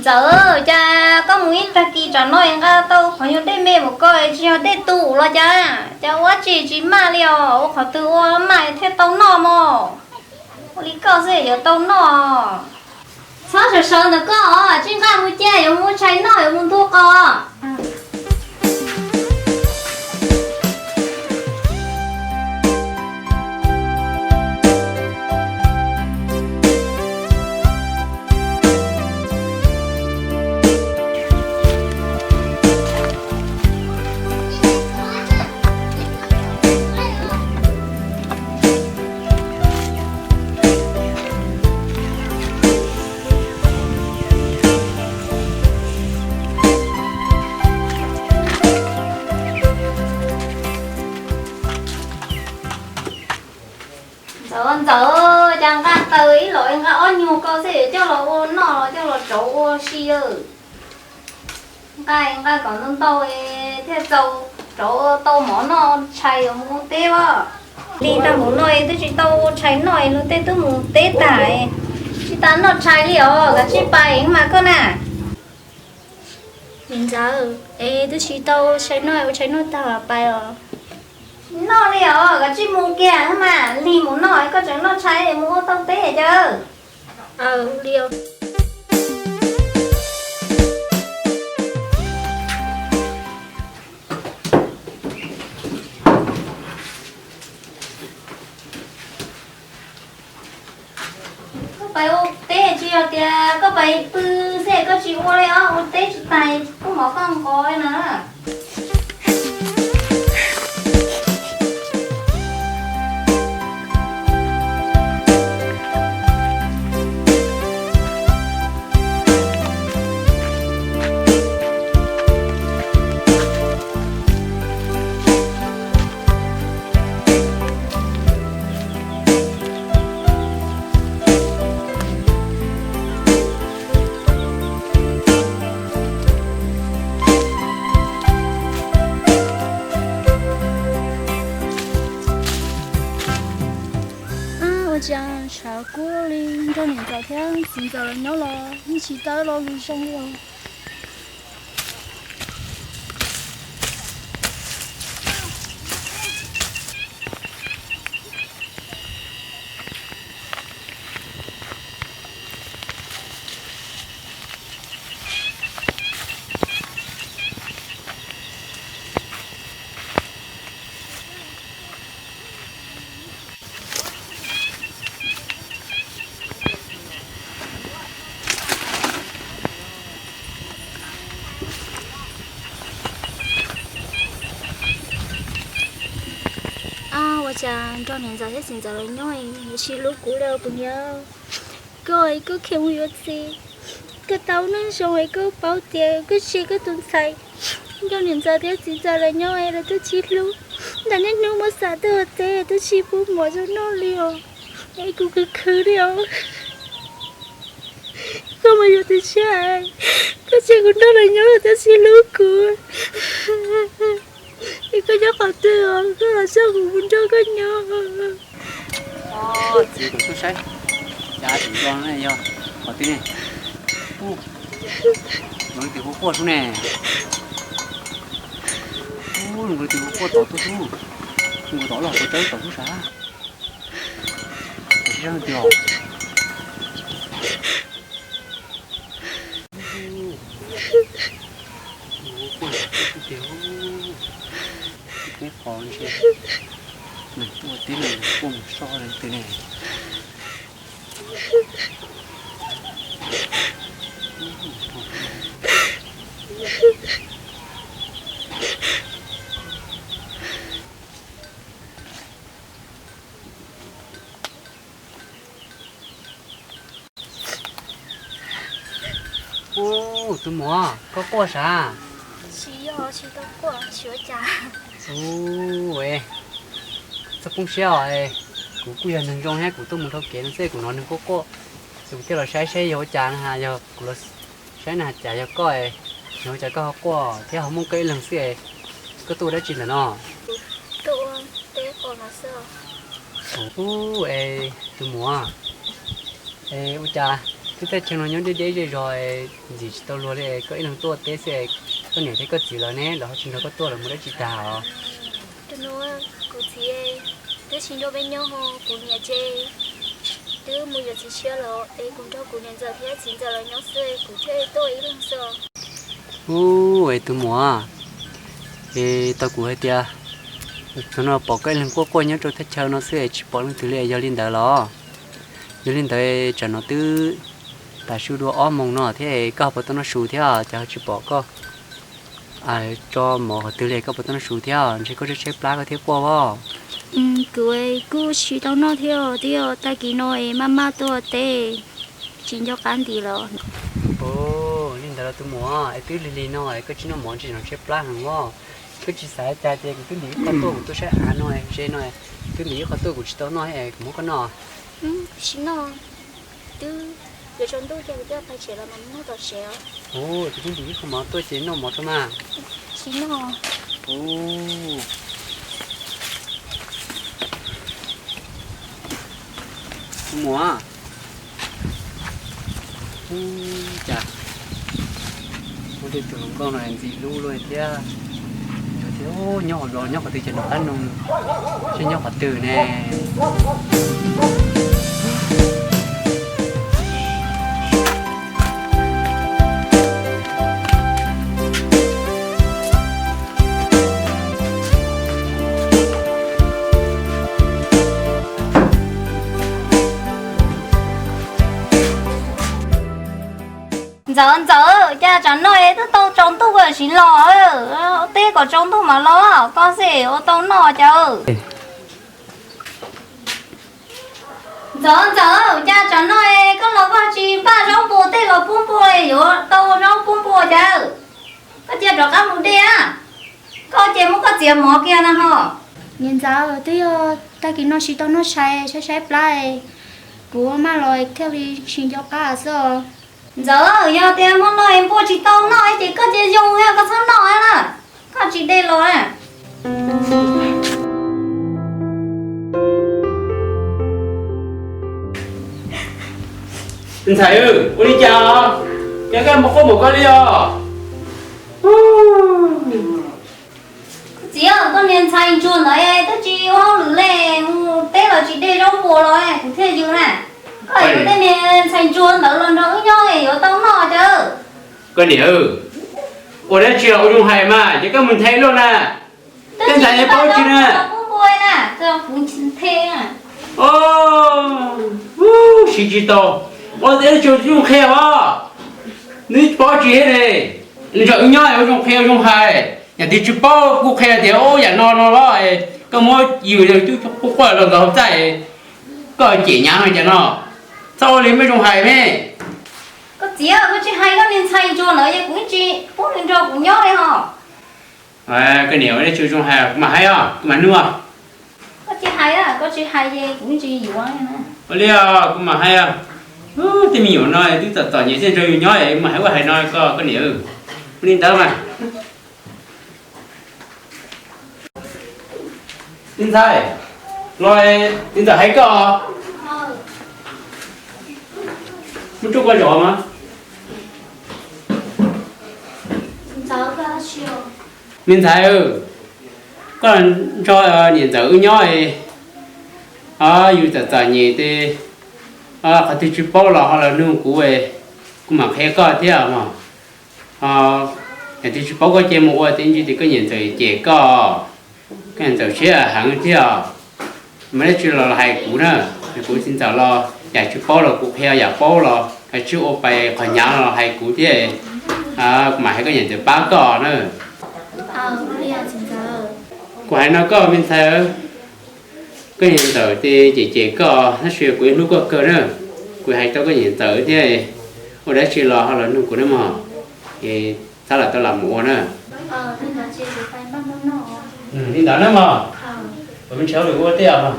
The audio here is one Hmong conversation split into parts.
Ntxawm, cas koj mus ib tag kis tsam no es nqa tau qhov nyuag dej me mus koj tsis yog dej tu los cas? Cas ua dab tsi tsis maj li os? Ua qhov twg ua maj thiaj tau noj mog? Ua li koj xwb yuav tau noj. Txhob sawv sawv ntawm koj os, tsis nqa mus cia yuav mus ua tshais noj yuav mus ntua qos. Ntxawm, Ntxawm, cas nqa taws ib los nqa ob nyuag ko xwb coj los ua noj los coj los rauv ua si a? Nqa nqa kom ntau ntau thiaj txaus rauv tau mov noj tshais mus ua teb as. Li tag npaum no twb tsis tau ua tshais noj, luag tej twb mus teb tag, tsis tas noj tshais li os. Kav tsij pais mas koj na. Niam ntxawm, es twb tsis tau ua tshais noj, ua tshais noj tag pais os. Noj li os, kav tsij mus kiag mas lig mus noj, koj tseem noj tshais mus ua tau teb cas. Aw, li os. Koj pais ua teb tsis yog tias koj pais pw xwb koj tsis ua li os, ua teb tsis tas kuj mov koj nqos li na. Ua cas tshav kub li, nrog niam ntxawm thiab txiv ntxawm los nyob los yeej tsis tawm los zoo li os. Ab, ua cas nrog niam ntxawm thiab txiv ntxawm los nyob es tsis hlub kuv li os kuv niam. Koj es koj khiav mus yuav txiv, koj tau neej zoo es koj paub tias koj tsis yog koj tus ntxhais. Nrog niam ntxawm thiab txiv ntxawm los nyob es lawv twb tsis hlub. Ntawm niaj hnub muab xav tuaj ua teb twb tsis pub mov rau noj li os. Es kuv khwv khwv li os. Koj mus yuav tus tshiab, koj tsis kuv nrog lawv nyob lawv twb tsis hlub kuv. Es koj nyob qhov twg os, koj los coj kuv mus nrog koj nyob. Txiv, tus tub saib, cas tus nco no yog qhov twg ne? Ub, nkaus li tis quaj quaj sub ne. Ub, nkaus li tis quaj quaj tod tuaj sub. Nkaus tod los puas tsawb tod sub sav. Tus sib zab tiag. Quaj sub tiag. Teb qos ntshe ua teb no quaj mus soj li twg ne. Ub, tus muam, koj quaj sav? Tsis yog, tsis tau quaj, tsis ua cas. Ub, txhob poob siab os, kuv kuj yog neeg zoo thiab kuv tuaj mus dhau kev no xwb kuv hnov neeg quaj quaj, ces kuv thiaj los saib saib yog ua cas na, yog kuv los saib na cas yog koj, yog ua cas koj ho quaj thiab ho muaj koj ib leeg xwb. Koj tuaj ua dab tsi ntawm no? Ub, es tus muam, es ua cas Lub teb chaws no nyob deb deb zej zog, ntxim tsis tau luag li, koj ib leeg tuaj teb xwb, koj niam thiab koj txiv lawv ne, lawv ho tsis nrog koj tuaj los mus dab tsi tag os? Rau no kuv txiv twb tsis nrog peb nyob ho kuv niam ces twb mus yuav txiv tshiab lawm es kuv nrog kuv niam ntxawm thiab txiv ntxawm lawv nyob xwb, kuv thiaj tuaj ib leeg xwb. Ub, es tus muam, es tau kuv hais tias txog no pom koj ib leeg quaj quaj nyob rau thaj chaw no xwb es tsis pom leej twg li, yog li ntawd los? Yog li ntawd tsam no twb tas su dua ob moos no thiab, koj puas tau noj su thiab, cas ho tsis pom koj tso mov qhov twg li, koj puas tau noj su thiab? Ntshe koj tshaib tshaib plab koj thiaj quaj os. Kuv kuj tsis tau noj thiab, twb yog tag kis no es maj maj tuaj teb, tsis nco qab nti los. Ua li ntawd los tus muam, es twb lig lig no es koj tsis noj mov ntshe tshaib plab heev os. Koj tsis xav cas ces kuv twb ntim ib qho tuaj kuv tuaj saib av no ze no, twb ntim ib qho tuaj kuv tsis tau noj es kuv muab koj noj. Tsis noj, twb yuav tsaus ntuj ces kuv twb pais tsev los mas noj tom tsev os. Tus twb ntim ib qho mov tuaj ces noj mov tso mas. Tsis noj. Tus muam, cas ua tej tus hluas nkauj no ntxim hlub luaj thiab. Thiab nyob hauv zos nyob qhov twg ces nrog qab nug, seb nyob qhov twg ne. Ntxawm, Ntxawm, cas tsam no es twb tau tsaus ntuj koj tsis los? Teb kom tsaus ntuj mam los, koj xwb ua tau noj cas. Ntxawm, Ntxawm, cas tsam no es koj los koj tsis npaj zaub npua tej los pub npua, yuav tau zaub pub npua cas? Koj cia rov qab mus de a, koj cia muab koj txiav mov kiag na ho. Niam ntxawm, twb yog tag kis no tsis tau noj tshais, saib saib plab, kuv maj los thiaj li tsis nco qab xwb os. Ntxawm, yog tias hmo no es npua tsis tau noj ces koj cia zoo thiab koj txhob noj na, koj tsis de los na. Ntxhais, ua li cas os? Cas koj mus quaj mus koj li os? Txiv, koj niag ntxhais ntsuag ntawd twb tsis ua hauj lwm li, mus teb los tsis de zaub npua los kuv thiaj yws na. Koj yuav tej niag ntxhais ntsuag ntawd los nrog wb nyob yuav tau noj cas? Koj niam, ua dab tsi los ua zoo hais mas, ces koj mus nthe luaj na. Tej ntxhais paub tsi na. Siv tsis tau, ua tej tsis zoo qhia os. Nws paub tsi thiab ne. Nws nrog wb nyob ua zoo qhia ua zoo hais, yam twg tsis paub kuv qhia tias ua yam no no los, koj muab yws cub quaj quaj los nkawd hauv txaj, koj cem nyab no cas no. Txhob ua li, muaj zoo hais me. Koj txiv, koj tsis hais koj niag ntxhais ntsuag ntawd ces kuv tsis pub nws nrog kuv nyob li ho. Koj niam, ua dab tsi zoo hais kuv mam hais os, kuv mam nug. Koj tsis hais, koj tsis hais ces kuv tsis yuav. Ua li os, kuv mam hais os. Tej me nyuam no twb txom txom nyem thiaj nrog yus nyob, mam hais ua hais no ko koj niam. Ua li ntawd mas. Niag ntxhais, los niag ntxawm hais koj. Muab rub koj zov mas. Niag ntxhais, koj nrog niam ntxawm wb nyob, yus txom txom nyem ces qhov twg tsis paub los ho los nug kuv, kuv mam qhia koj thiab mog. Yam twg tsis paub koj cia mus ua, ib ntsis ces koj niam ntxawm cem koj, koj niam ntxawm siab heev thiab. Mas dab tsi los hais kuv na, kuv txiv ntxawm los yam tsis paub los kuv qhia, yam paub los kav tsij ua pais qhov hnyav los hais kuv thiab, kuv mam hais koj niam ntxawm pab koj na. Kuv hais no koj me ntxhais, koj niam ntxawm ces cem cem koj tab sis kuv hlub koj kawg na. Kuv hais rau koj niam ntxawm thiab, ua dab tsi los ho los nug kuv na mog. Es txhob lam tau lam mus ua na. Li ntawd na mog. Ua me ntsis hauj lwm ua tej os.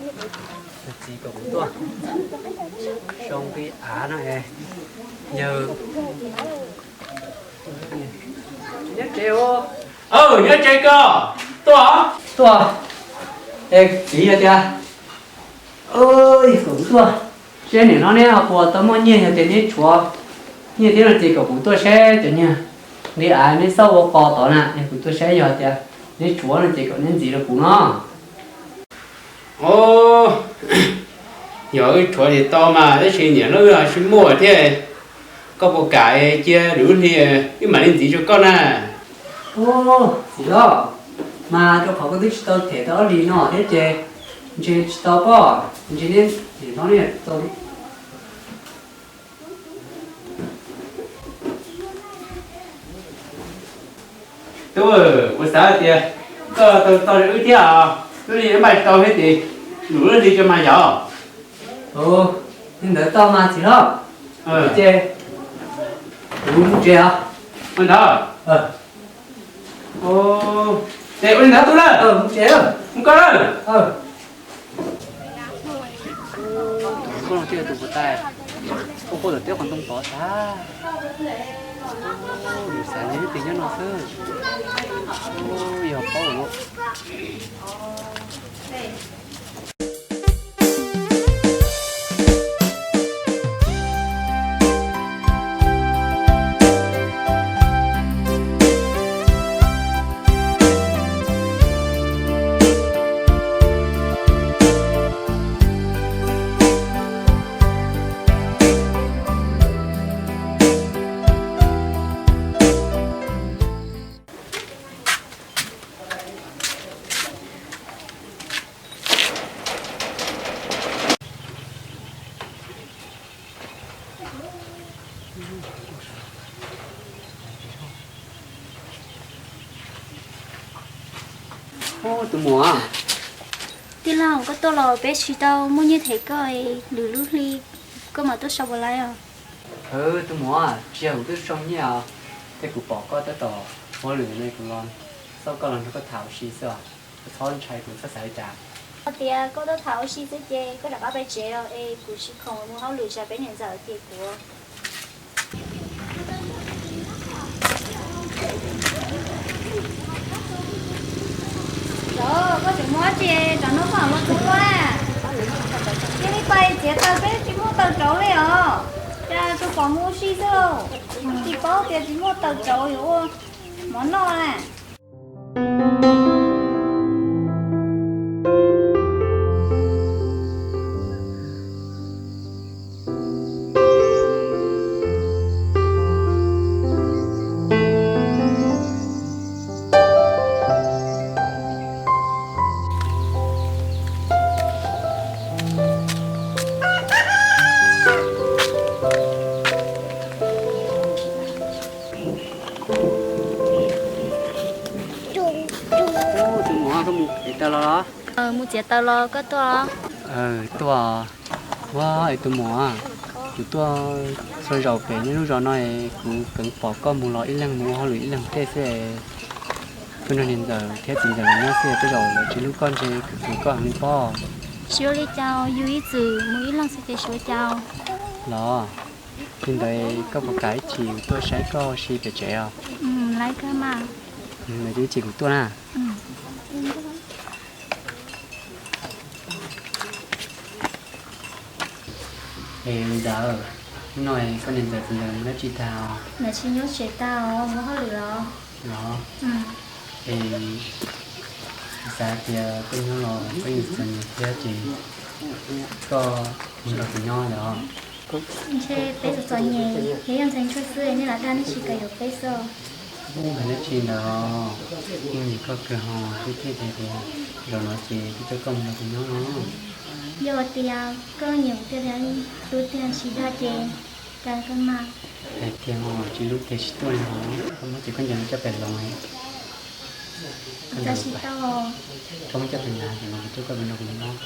Txiv kom kuv tuaj sau nqi av no es yawg nyob tsev. Nyob tsev koj tuaj. Tuaj. Es txiv hais tias kom kuv tuaj seb niam no neb ho puas tau muaj nyiaj, yog tias neb tshuav nyiaj thiab no ces kom kuv tuaj saib cov niag nqi av neb xauj ua qos tod na, es kuv tuaj saib yog tias neb tshuav no ces kom neb ntxiv rau kuv no. Yog wb tshuav ces tau mas, tab sis niam lawv wb tsis muaj thiab. Koj puas kam cia lwm lub hli wb mam li ntxiv rau koj na? Txiv hlob, mas rau qhov koj twb tsis tau them tau ob hlis no thiab ces ntshe tsis tau pob, ntshe neb niam no neb tau. Tub, kuv xav tias koj tau txog wb thiab os, lub hli wb npaj tsis tau thiab ces lwm lub hli tso mas yog. Li ntawd tau mas txiv hlob, ces kuv mus tsev os. Ua ntawd. Ces ua li ntawd tub na, mus tsev, mus koj na. Koj los thiaj tus puas tai, koj quaj tom teb qhov ntoo tod tag. Yus xav ntshe twb nyob no xwb. Yog paub lawm. Ub, tus muam. Tij laug, koj tuaj los peb tsis tau muaj nyiaj them koj, lwm lub hli koj mam tuaj sau puas laib os? Tus muam, tsis yog kuv tuaj sau nyiaj os, ces kuv pom koj tab tom ua hauj lwm ne, kuv los xauj koj los nrog koj tham ua si xwb os. Koj txhob ntshai, kuv txhob xav li cas. Hos tias koj tuaj tham ua si xwb ces koj rov qab pais tsev os, es kuv tsis khoom mus hauj lwm tsam peb niam ntxawm cem kuv. Koj tseem mus dab tsi rov no koj los txog ua? Cia li pais txiav taws, peb tsis muaj taws rauv li os. Cas tsuas pom mus ua si xwb, tsis paub tias tsis muaj taws rauv yuav ua mov noj na. Tus muam, koj mus txiav taws los los? Mus txiav taws los koj tuaj. Tuaj. Ua, es tus muam, kuv tuaj txhua zaus pem nej lub zos no es kuv kheev pom koj mus los ib leeg mus ua hauj lwm ib leeg tej xwb es pheej nrog niam ntxawm thiab txiv ntxawm lawv nyob xwb, tej zaum lawv tsis hlub koj ntshe kuv hlub koj heev li pob. Tsis ua li cas, yus ib txwm mus ib leeg xwb ces tsis ua cas. Los, li ntawd koj puas kam ib chim kuv tuaj saib koj ua si pem tsev os? Lawv ib chim kuv tuaj na. Es li ntawd, hnub no koj niam ntxawm txiv ntxawm mus dab tsi tag? Lawv tsis nyob tsev tag, mus hauj lwm os. Los, es xav tias koj nyob los koj yeej txom nyem thiab ces koj mus nrog kuv nyob los. Ntshe peb txom txom nyem, peb yog ntxhais ntsuag xwb, nej lam dag nej tsis kam yuav peb xwb. Ntawd nej tsis ntawd, yeej nyiam koj kawg ho, twb thiaj tias zaum no ces kuv coj koj mus nrog kuv nyob no. Yog tias koj nyiam kuv tiag tiag, hlub tiag tsis dag ces cas koj mas. Hais tias ho tsis hlub ces tsis tuaj li ho, koj muab ces koj nco coj pem loos. Koj muab coj pem na, zaum no kuv coj koj mus nrog kuv nyob.